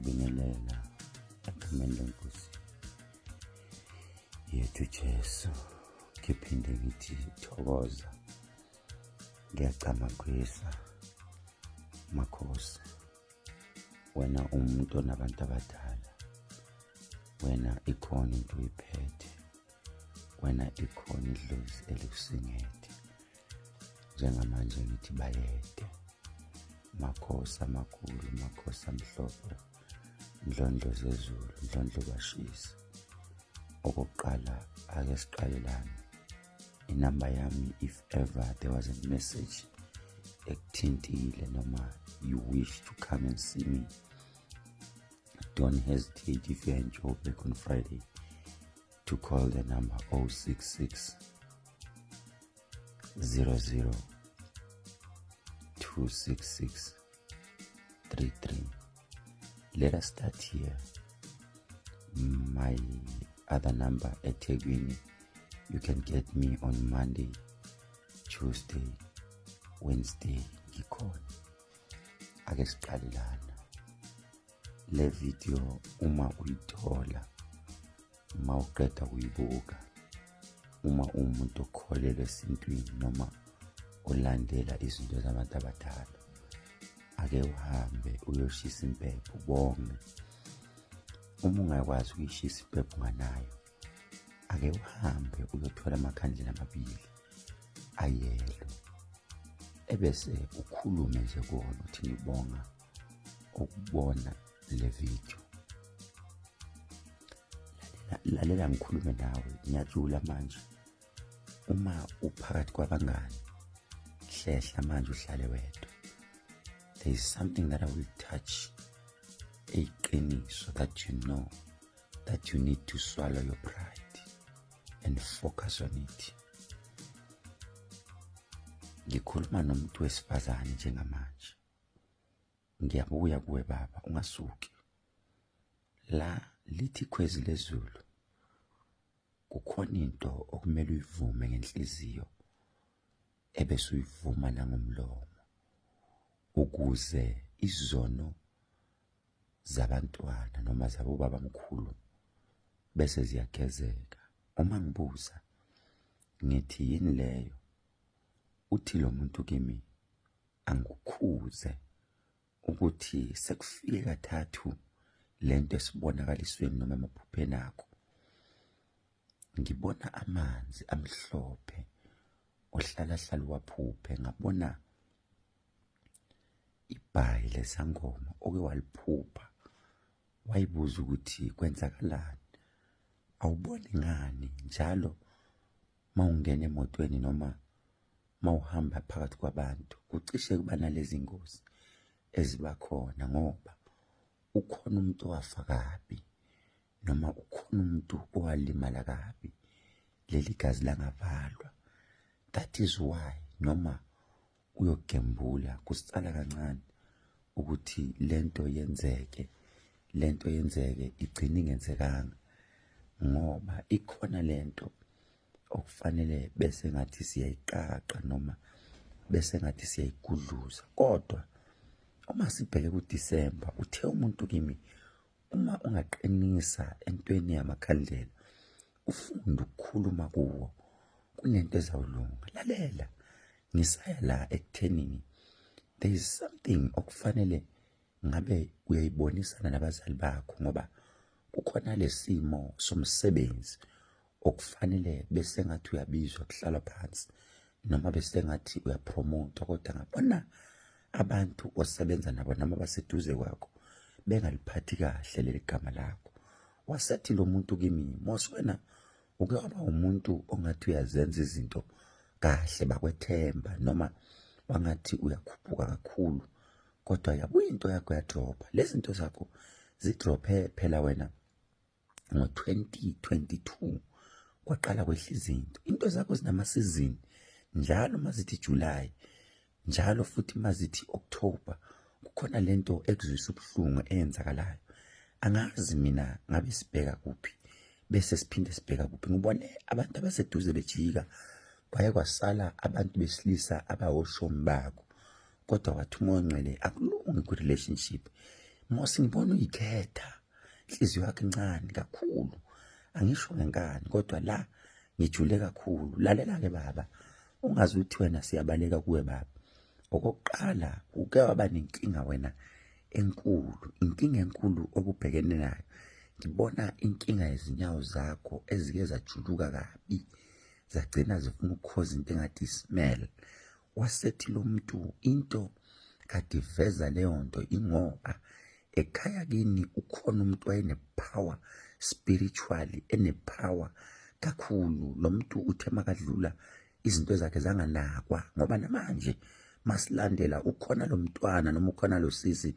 Ngiyakubingelela egameni leNkosi yethu Jesu. Ngiphinde ngithi thokoza. Ngiyacamagwisa makhosi. Wena umuntu onabantu abadala. Wena ikhona into oyiphethe. Wena ikhona idlozi elikusingethe. Njengamanje ngithi bayede. Makhosi amakhulu, makhosi amhlophe, ndlondlo zezulu, ndlondlo bashisa. Okokuqala ake siqalelane. Inamba yami, if ever there was a message ekuthintile noma you wish to come and see me, don't hesitate if you're in Joburg on Friday to call the number 066 00 266 33. Let us start here. My other number at eThekwini, you can get me on Monday, Tuesday, Wednesday, ngikhona. Ake siqale lana. Le video uma uyithola, uma uqeda kuyibuka, uma uwumuntu okholelwa esintwini noma olandela izinto zabantu abadala, ake uhambe uyoshisa impepho ubonge. Uma ungakwazi ukuyishisa impepho unganayo, ake uhambe uyothola amakhandlela amabili ayelo, ebese ukhulume nje kuwona uthi ngibonga ukubona le video. Lalela ngikhulume nawe, ngiyajula manje. Uma uphakathi kwabangani, hlehla manje uhlale wedwa. There is something that I will touch, eyiqiniso that you know that you need to swallow your pride and focus on it. Ngikhuluma nomuntu wesifazane njengamanje. Ngiyabuya kuwe baba, ungasuki. La lithi ikhwezi lezulu, kukhona into okumele uyivume ngenhliziyo ebese uyivuma nangomlomo ukuze izono zabantwana noma zabobabamkhulu bese ziyagezeka. Uma ngibuza ngithi yini leyo, uthi lo muntu kimi angikukhuze ukuthi sekufike kathathu lento esibonakalisweni noma emaphupheni akho. Ngibona amanzi amhlophe ohlala hlala uwaphuphe, ngabona ibhayi lesangoma oke waliphupha, wayibuza ukuthi kwenzakalani, awuboni ngani njalo mawungena emotweni noma mawuhamba phakathi kwabantu kucishe kuba nalezi ngozi eziba khona ngoba ukhona umuntu owafa kabi noma ukhona umuntu owalimala kabi, leli gazi langavalwa. That is why noma uyogembula kusicala kancane ukuthi lento yenzeke, lento yenzeke igcine ingenzekanga ngoba ikhona lento okufanele bese ngathi siyayiqaqa noma bese ngathi siyayigudluza. Kodwa uma sibheke kuDisemba, uthe umuntu kimi uma ungaqinisa entweni yamakhandlela ufunde ukukhuluma kuwo, kunento ezawulunga. Lalela, ngisaya la ekuthenini there is something okufanele ngabe uyayibonisana nabazali bakho ngoba kukhona lesimo somsebenzi okufanele bese ngathi uyabizwa kuhlalwa phansi noma bese ngathi uyapromotwa, kodwa ngabona abantu osebenza nabo noma baseduze kwakho bengaliphathi kahle leli gama lakho. Wasethi lo muntu kimi, mos wena uke waba umuntu ongathi uyazenza izinto kahle bakwethemba noma wangathi uyakhuphuka kakhulu, kodwa yabuya into yakho yadropha. Lezi zinto zakho zidrophe phela wena ngo-2022 kwaqala kwehla izinto. Into zakho zinamasizini njalo, mazithi July njalo futhi mazithi October kukhona lento ekuzwisa ubuhlungu eyenzakalayo. Angazi mina ngabe sibheka kuphi bese siphinde sibheka kuphi. Ngibone abantu abaseduze bejika, kwaye kwasala abantu besilisa abawoshomi bakho, kodwa wathi uMoya oNgcwele akulungi kwi-relationship. Mose ngibona uyikhetha inhliziyo yakhe incane kakhulu, angisho ngenkani kodwa la ngijule kakhulu. Lalela-ke baba, ungaze uthi wena siyabaleka kuwe baba. Okokuqala uke waba nenkinga wena enkulu, inkinga enkulu obubhekene nayo. Ngibona inkinga yezinyawo zakho ezike zajuluka kabi, zagcina zifuna ukukhoza into engathi ismell. Wasethi lo muntu into kade iveza leyo nto ingoba ekhaya kini ukhona umuntu wayenepower spiritually, enepower kakhulu. Lo muntu uthe makadlula izinto zakhe zanganakwa, ngoba namanje masilandela ukhona lo mntwana noma ukhona lo sisi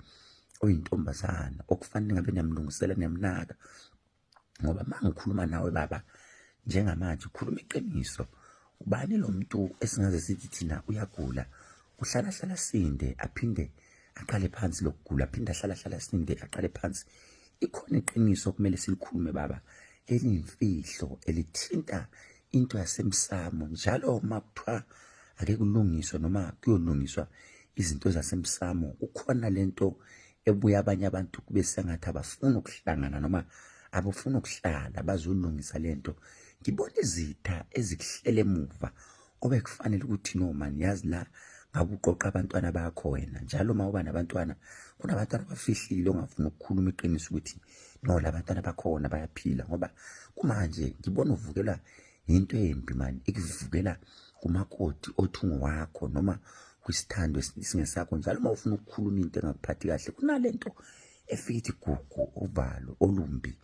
oyintombazana okufanele ngabe niyamlungisela, niyamnaka. Ngoba uma ngikhuluma nawe baba njengamanje, ukhuluma iqiniso. Ubani lo muntu esingaze sithi thina uyagula, uhlala hlala sinde aphinde aqale phansi lokugula, aphinde ahlala hlala sinde aqale phansi. Ikhona iqiniso okumele silikhulume baba, eliyimfihlo elithinta into yasemsamo. Njalo uma kuthiwa ake kulungiswe noma kuyolungiswa izinto zasemsamo, kukhona lento ebuya abanye abantu kube sengathi abafuni ukuhlangana noma abafuni ukuhlala bazolungisa lento. Ngibona izitha ezikuhlela emuva obekufanele ukuthi no man, yazi la ngabe uqoqa abantwana bakho wena. Njalo uma uba nabantwana, kunabantwana abafihlile ongafuni ukukhuluma iqiniso ukuthi no, la bantwana bakhona bayaphila. Ngoba kumanje ngibona uvukelwa into embi man, ikuvukela kumakoti othungo wakho noma kwisithando esingesakho. Njalo uma ufuna ukukhuluma into engakuphathi kahle, kunalento efika ithi gugu, uvalo olumbi.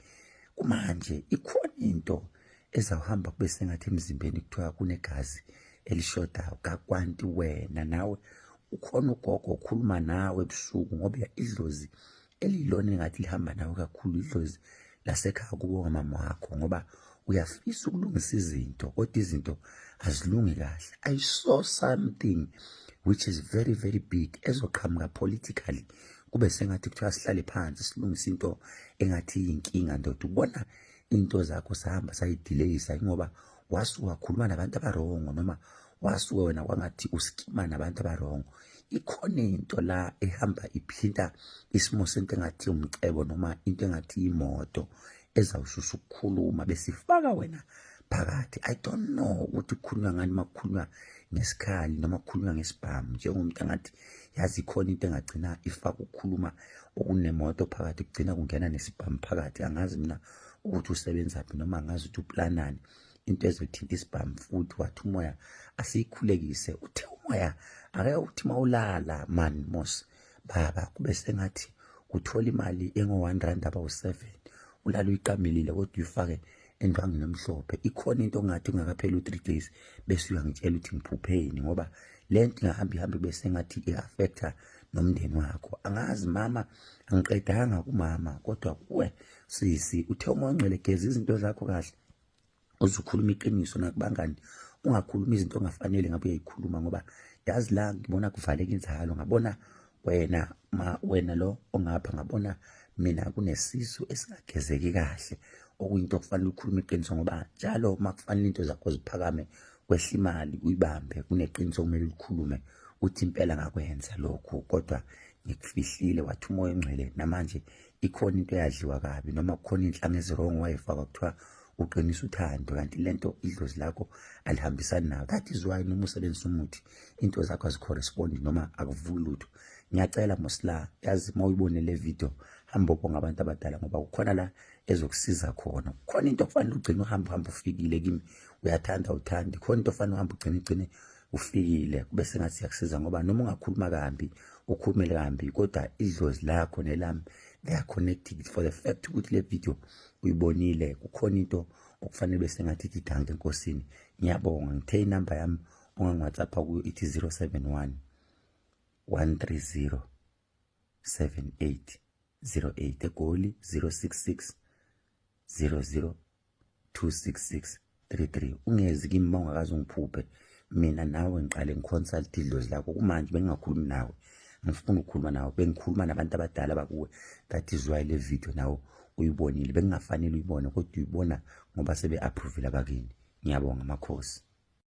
Kumanje ikhona into ezawuhamba kube sengathi emzimbeni kuthiwa kunegazi elishodayo. Kakwanti wena nawe ukhona ugogo okhuluma nawe ebusuku, ngoba idlozi elilona engathi lihamba nawe kakhulu, idlozi lasekhaya kubo kamama wakho, ngoba uyafisa ukulungisa izinto kodwa izinto azilungi kahle. I saw something which is very very big ezoqhamuka politically, kube sengathi kuthiwa sihlale phansi silungise into engathi iyinkinga. Ndoda, ubona into zakho sahamba sayideleyisa ngoba wasuka wakhuluma nabantu abarongo, noma wasuka wena kwangathi uskima nabantu abarongo. Ikhona into la ehamba iphinta isimo sento engathi umcebo noma into engathi imoto ezawususa ukukhuluma besifaka wena phakathi. I don't know ukuthi kukhulunywa ngani uma kukhulunywa ngesikhali noma kukhulunywa ngesibhamu, njengomuntu angathi yazi ikhona into engagcina ifaka ukukhuluma okunemoto phakathi, kugcina kungena nesibhamu phakathi. Angazi mina ukuthi usebenzaphi noma angazi ukuthi uplanani into ezothinta isibhamu futhi. Wathi umoya asiyikhulekise, uthe umoya ake uthi mawulala man mos baba kube sengathi uthola imali engo-1 rand abawu-7, ulala uyiqamilile kodwa uyifake endwangini emhlophe. Ikhona into ongathi kungakapheli u-3 days bese uyangitshela ukuthi ngiphupheni, ngoba le nto ingahamba ihambe kube sengathi i-affecta nomndeni wakho. Angazi mama, angiqedanga kumama, kodwa kuwe sisi uthe umoya ongcwele geza izinto zakho kahle, uzukhuluma iqiniso nakubangani, ungakhuluma izinto ongafanele ngabe uyayikhuluma. Ngoba yazi la ngibona kuvaleka inzalo, ngabona wena ma wena lo ongapha, ngabona mina kunesisu esingagezeki kahle, okuyinto okufanele ukhulume iqiniso. Ngoba njalo uma kufanele into zakho ziphakame, kwehla imali uyibambe, kuneqiniso okumele ulikhulume uthi impela ngakwenza lokhu kodwa ngikufihlile. Wathi umoya ongcwele namanje ikhona into eyadliwa kabi noma kukhona inhlanga ezirongo wayifakwa, kuthiwa uqinisa uthando, kanti lento idlozi lakho alihambisani nayo. That is why noma usebenzisa umuthi into zakho azicorrespond noma akuvuki lutho. Ngiyacela mosla, yazi uma uyibone le video hamba ubonga abantu abadala, ngoba kukhona la ezokusiza khona. Kukhona into okufanele ugcine uhambe uhambe ufikile kimi, uyathanda uthandi, khona into ofanele uhambe ugcine ugcine ufikile kube sengathi siyakusiza. Ngoba noma ungakhuluma kambi ukhulumele kambi, kodwa idlozi lakho nelami they are connected. For the fact ukuthi le video uyibonile, kukhona into okufanele bese ngathi ithi danke enkosini. Ngiyabonga. Ngithe inamba yami ongangi-WhatsApp kuyo ithi 071 130 7808, eGoli 066 00 266 33. Ungezi kimi uma ungakaze ungiphuphe mina nawe, ngiqale ngiconsult idlozi lakho. Kumanje bengingakhulumi nawe, ngifuna ukukhuluma nawe, bengikhuluma nabantu abadala bakuwe. That is why le video nawe uyibonile, bengingafanele uyibone kodwa uyibona ngoba sebe-approvile abakini. Ngiyabonga makhosi.